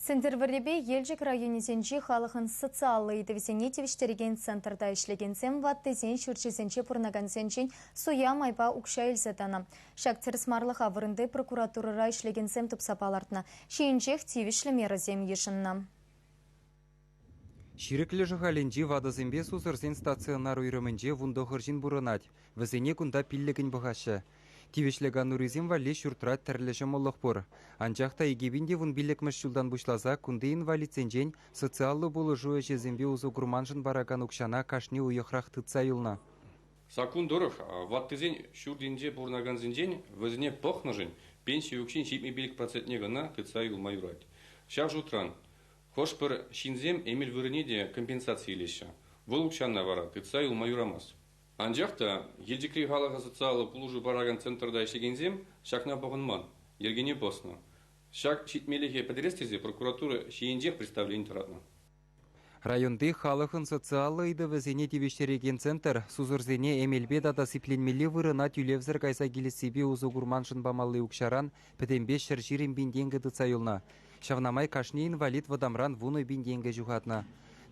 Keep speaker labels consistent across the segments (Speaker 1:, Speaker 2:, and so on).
Speaker 1: Сӗнтӗрвӑррипе Елчӗк районӗсенчи халӑхӑн социаллӑ ыйтӑвӗсене тивӗҫтерекен центрта ӗҫлекенсем ваттисен ҫурчӗсенче пурӑнакансенчен суя майпа укҫа илсе тӑнӑ. Ҫак тӗрӗсмарлӑха вырӑнти прокуратурӑра ӗҫлекенсем тупса палӑртнӑ, ҫийӗнчех тивӗҫлӗ мерӑсем йышӑннӑ.
Speaker 2: Ҫирӗклӗ Шӑхалӗнчи ватӑсемпе сусӑрсен стационар уйрӑмӗнче 19 ҫын пурӑнать. Вӗсене кунта пиллӗкӗн пӑхаҫҫӗ. Тивӗҫлӗ канурисем валли ҫуртра тӗрлӗ ҫӑмӑллӑх пур. Анчах та 2015-мӗш ҫултан пуҫласа кунти инвалидсенчен социаллӑ пулӑшу ӗҫӗсемпе усӑ курманшӑн паракан укҫана кашни уйӑхрах тытса юлнӑ.
Speaker 3: Саккун тӑрӑх ваттисен ҫуртӗнче пурӑнакансенчен вӗсене пӑхнӑшӑн пенси укҫин 75 процентне кӑна тытса юлма юрать. Ҫав шутран хӑш-пӗр ҫынсем эмел вырӑнне те компенсаци илеҫҫӗ. Вӑл укҫана вара тытса юлма юрамасть. Анчах та Елчӗкри халӑха социаллӑ пулӑшу паракан центрта ӗҫлекенсем ҫакна пӑхӑнман, йӗркене пӑснӑ. Ҫак ҫитменлӗхе пӗтерес тесе прокуратура ҫийӗнчех представлени тӑратнӑ.
Speaker 2: Районти халӑхӑн социаллӑ ыйтӑвӗсене тивӗҫтерекен центр сусӑрсене эмелпе тата сипленмелли вырӑна тӳлевсӗр кайса килессипе усӑ курманшӑн памалли укҫаран пӗтӗмпе 120 пин тенкӗ тытса юлнӑ. Ҫавна май кашни инвалид вӑтамран 10 пин тенкӗ ҫухатнӑ.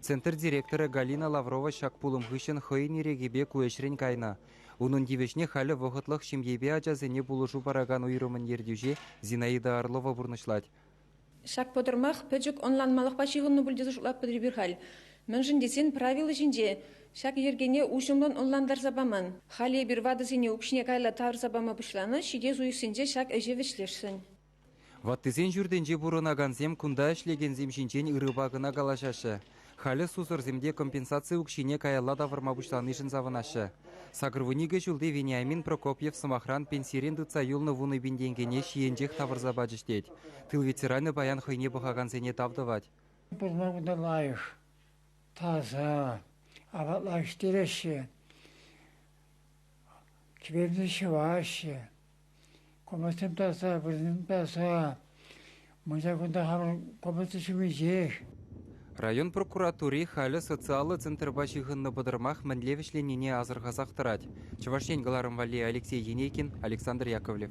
Speaker 2: Центр директорӗ Галина Лаврова ҫак пулӑм хыҫҫӑн хӑйӗн ирӗкӗпе ку ӗҫрен кайнӑ. Унӑн тивӗҫне халӗ вӑхӑтлӑх ҫемьепе ачасене пулӑшу паракан уйрӑмӑн ертӳҫи Зинаида Орлова пурнӑҫлать.
Speaker 4: Ҫак пӑтӑрмах пӗчӗк ӑнланмалӑхпа ҫыхӑннӑ пуль тесе шутлатпӑр эпир халь. Мӗншӗн тесен правило ҫинче ҫак йӗркене уҫӑмлӑн ӑнлантарса паман. Халӗ эпир ватӑсене укҫине каялла тавӑрса пама пуҫланӑ, ҫитес уйӑхсенче ҫак ӗҫе вӗҫлесшӗн.
Speaker 2: Ваттисен ҫуртӗнче пурӑнакансем кунта ӗҫлекенсем ҫинчен ырӑпа кӑна калаҫаҫҫӗ. Халӗ сусӑрсем те компенсаци укҫине каялла тавӑрма пуҫланишӗн савӑнаҫҫӗ. 82 ҫулти Вениамин Прокопьев, сӑмахран, пенсирен тытса юлнӑ 10 000 тенкӗне ҫийӗнчех тавӑрса пачӗҫ тет. Тыл ветеранӗ паян хӑйне пӑхакансене тав тӑвать.
Speaker 5: Пурӑнма кунта лайӑх, таса, апатлах ӗҫтереҫҫӗ, кӗпемсем ҫӑваҫҫӗ. Комнатсем таса, вырӑнсем таса. Мунча кунта хамӑр комната ҫумӗнчех.
Speaker 2: Район прокуратури халӗ социаллӑ центрпа ҫыхӑннӑ пӑтӑрмах мӗнле вӗҫленнине асӑрхасах тӑрать. Чӑваш Ен кӑларӑм валли Алексей Енейкин, Александр Яковлев.